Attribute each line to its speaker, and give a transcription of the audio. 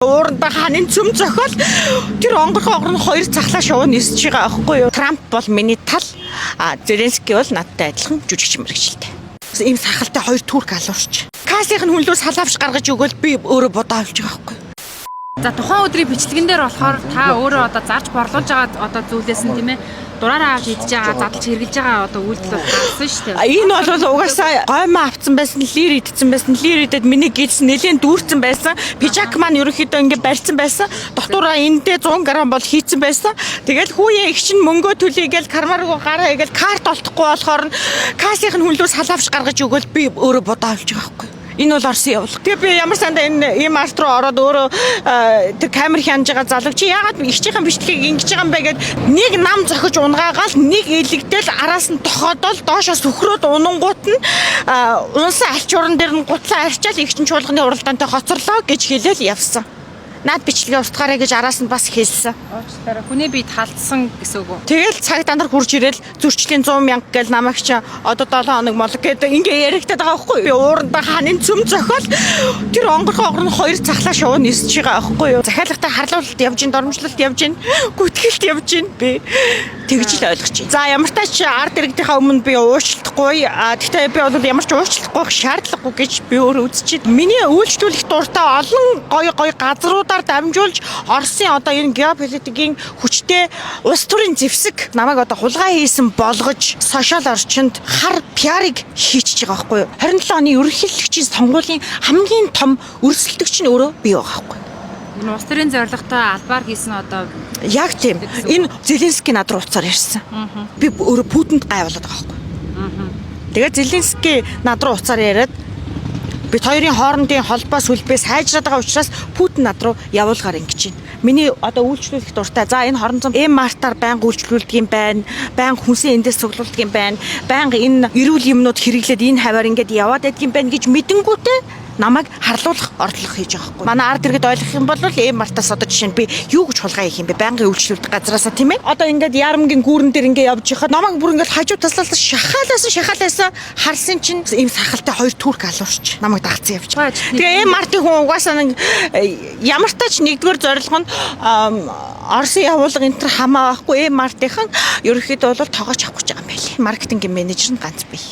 Speaker 1: Уурандаа ханын цөм зохиол тэр онгорхоо огрон хоёр цахлаа шувуу нисэж байгаа аахгүй юу? Трамп бол миний тал, а Зеленский бол надтай адилхан жүжигч мэрэгчлээ. Ийм сахалтай хоёр турк алуурч. Кассын хүнлүү салаавч гаргаж өгөөл би өөрөө бодоо авч байгаа аахгүй юу?
Speaker 2: За, тухайн өдрийн бичлэгэн дээр болохоор та өөрөө одоо зарж борлуулж байгаа одоо зүйлээс нь, тийм ээ, дураараа авч идж байгаа, задлж хэрглэж байгаа одоо үйлдэл бол гарсан шүү дээ.
Speaker 1: А, энэ бол угаасаа гоймоо авцсан байсан, лир идсэн байсан, лир идэд миний гидс нэлээд дүүрсэн байсан. Пижак маань ерөнхийдөө ингээ барьсан байсан. Дотоороо эндээ 100 г бол хийцэн байсан. Тэгэл хүүе их чинь мөнгөө төлөе гээл карма руу гараа гээл карт олдохгүй болохоор нь кассийн хүнлүү салаавч гаргаж өгөөл би өөрөө бодоо авч байгаа байхгүй. Энэ бол Орсын явуулга. Тэгээ би ямар сандаа энэ ийм арт руу ороод өөрөө тэр камер хянаж байгаа залуу чи яагаад ихчийнхэн бичлэгийг ингэж байгаа юм бэ гэд нэг нам зохиж унгаагаал нэг илэгдэл араас нь тохиодол доошоо сөхрөөд унангуут нь унсан альчууран дээр нь гутлаа арчаал их чин чуулганы уралдаантай хоцорлоо гэж хэлээл явсан. Наад бичлэгээ устгаарай гэж араас нь бас хэлсэн.
Speaker 2: Уучлаарай. Хүний биед халдсан гэсэн үг үү?
Speaker 1: Тэгэл цаг дандар хурж ирэл зөрчлийн 100 мянга гээл намайг чи одоо 7 хоног молог гэдэг ингээ яригтаад байгаа байхгүй юу? Би уурандаа ханын цөм зохиол тэр онгорхоо огрон хоёр цахлаа шувуу нисэж байгаа байхгүй юу? Захиалагтай харлуулалт явж ин, дормжлолт явж ин, гүтгэлт явж ин, би тэгж л ойлгож байна. За, ямар тач ард иргэдийнхаа өмнө би уучлахгүй. А гэхдээ би бол ямар ч уучлахгүй шаардлагагүй гэж би өөрөө үзэж байна. Миний үйлчлүүлэх дуртай олон гоё гоё газруудаар дамжуулж Оросын одоо энэ геополитикийн хүчтэй улс төрийн зэвсэг намайг одоо хулгай хийсэн болгож сошиал орчинд хар PR-ыг хийчихэж байгаа байхгүй юу? 27 оны ерөнхийлөгчийн сонгуулийн хамгийн том өрсөлдөгч нь өөрөө би байгаа байхгүй юу?
Speaker 2: Энэ улс төрийн зорилготой албаар хийсэн одоо
Speaker 1: Яг тийм. Энэ Зеленский над руу уцаар ярьсан. Би өөрөө Путинд гайвуулаад байгаа байхгүй. Тэгээд Зеленский над руу уцаар яриад бид хоёрын хоорондын холбоо сүлбээ сайжраад байгаа учраас Путин над руу явуулгаар ингэж байна. Миний одоо үйлчлүүлэх дуртай. За, энэ 20 М-мартаар байнга үйлчлүүлдэг юм байна. Байнга хүнсээ эндээс цуглуулдаг юм байна. Байнга энэ эрүүл юмнууд хэрэглээд энэ хаваар ингээд яваад байдаг юм байна гэж мэдэнгүүтээ намайг харлуулах орлого хийж байгаа байхгүй. Манай ард иргэд ойлгох юм бол М-мартаас одоо жишээ нь би юу гэж хулгай хийх юм бэ? Байнгын үйлчлүүлдэг газраасаа, тийм ээ. Одоо ингээд ярамгийн гүүрэн дээр ингээд явж байхад намайг бүр ингээд хажуу таслалаа шахаалаасан шахаалаасан харсан чинь ийм сахалтай хоёр турк алуурч намайг дагцсан явж байгаа. Тэгээ М-мартын хүн угаасаа нэг ямар тач нэгдүгээр зорилго нь Оросын явуулга энэ төр хамаа байхгүй. М-мартынхан ерөнхийдөө бол тоогооч авах гэж байгаа юм байли. Маркетингийн менежер нь ганц бий.